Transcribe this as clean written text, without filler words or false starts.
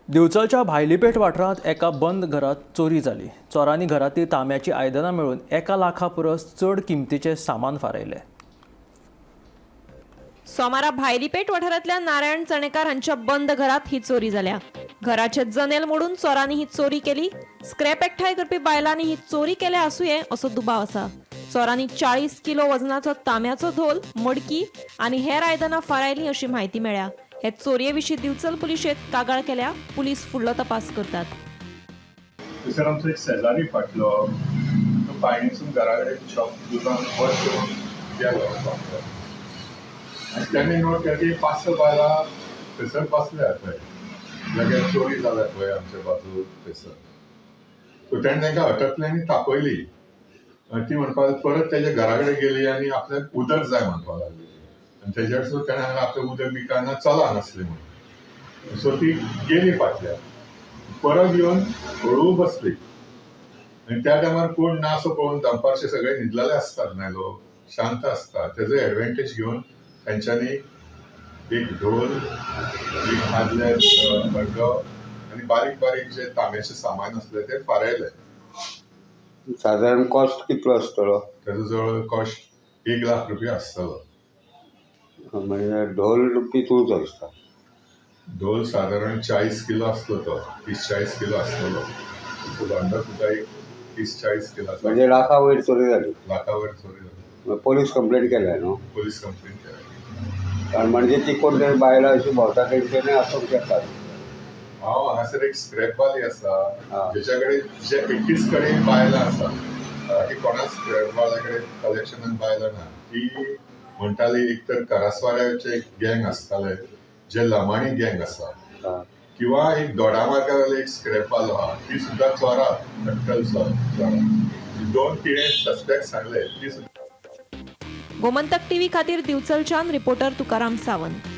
दिवचलच्या भायलीपेठ वाठारांत एका बंद घरांत चोरी जाली. चोरांनी घरांतलीं तांब्याचीं आयदनां मेळून 1 लाखा परस चड किमतीचें सामान फारायलें. सोमारा भायलीपेठ वाठारांतल्या नारायण चणेकार हांच्या बंद घरात ही चोरी जाल्या. घराचे जनेल मोडून चोरांनी ही चोरी केली. स्क्रॅप एकठांय करपी बायलांनी ही चोरी केल्या आसुये असो दुबाव आसा. चोरांनी 40 किलो वजनाचो तांब्याचो धोल, मडकी आनी हेर आयदनां फारायलीं अशी म्हायती मेळ्ळ्या. हे चोरये विशीं दिवचल पुलिशेंत कागाळ केल्या. पुलीस फुडलो तपास करतात. थंयसर आमचो एक शेजारी फाटलो, तो पायणीसून घरा कडेन शॉप, दुकान बंद करून गेलो फाटलो आनी तेणें नोट केलें की पांच स बायलां थंयसर बसल्या थंय. लगेच चोरी जाल्या थंय आमच्या बाजू थंयसर. सो तेणें तांकां अटकलें आनी तापयली. आनी ती म्हणपाक परत तेज्या घरा कडेन गेली आनी आपल्याक उदक जाय म्हणपाक लागली. आनी तेजेर सुद्दां तेणें सांगलें, आपलें उदक बी काय ना, चला हांगासली म्हणून. सो ती गेली फाटल्यान, परत येवन हळू बसली आनी त्या टायमार कोण ना असो पळोवन, दनपारचे सगळे न्हिदलेले आसतात न्हय, लोक शांत आसता, तेजो एडवांटेज घेवन तेंच्यांनी एक ढोल, एक आदले हड्डो आनी बारीक बारीक जे तांब्याचें सामान आसलें तें फारायलें. सादारण कॉस्ट कितलो आसतलो? तेजो जवळ कॉस्ट 1 लाख रुपया आसतलो. म्हणजे ढोल कितूच आसता? ढोल सादारण 40 किलो आसलो तो, 30-40 किलो आसतलो. भांडो सुद्दां एक 30-40 किलो. म्हणजे लाखा वयर चोरी जाली. लाखा वयर चोरी जाली. पोलीस कंप्लेंट केल्या न्हू? पोलीस कंप्लेन केल्या. कारण म्हणजे ती कोण तरी बायलां अशी भोंवता तेंच्यांनी आसूंक शकता. हांव हांगासर एक स्क्रॅपवाली आसा, जेच्या कडेन जे एकटीच कडेन बायलां आसा. बाकी कोणाच स्क्रॅपवाल्या कडेन कलेक्शनान बायलां ना. ती म्हणटाली, एक तर करासवाड्याचे एक गँग आसताले, जे लमाणी गँग आसा, किंवा एक दोडामार्गा एक स्क्रॅपवालो आहा, ती सुद्दां चोरां, कट्टल चोरां. दोन तिणें सस्पेक्ट सांगले ती सुद्दां. गोमंतक टीव्ही खातीर दिवचलच्यान रिपोर्टर तुकाराम सावंत.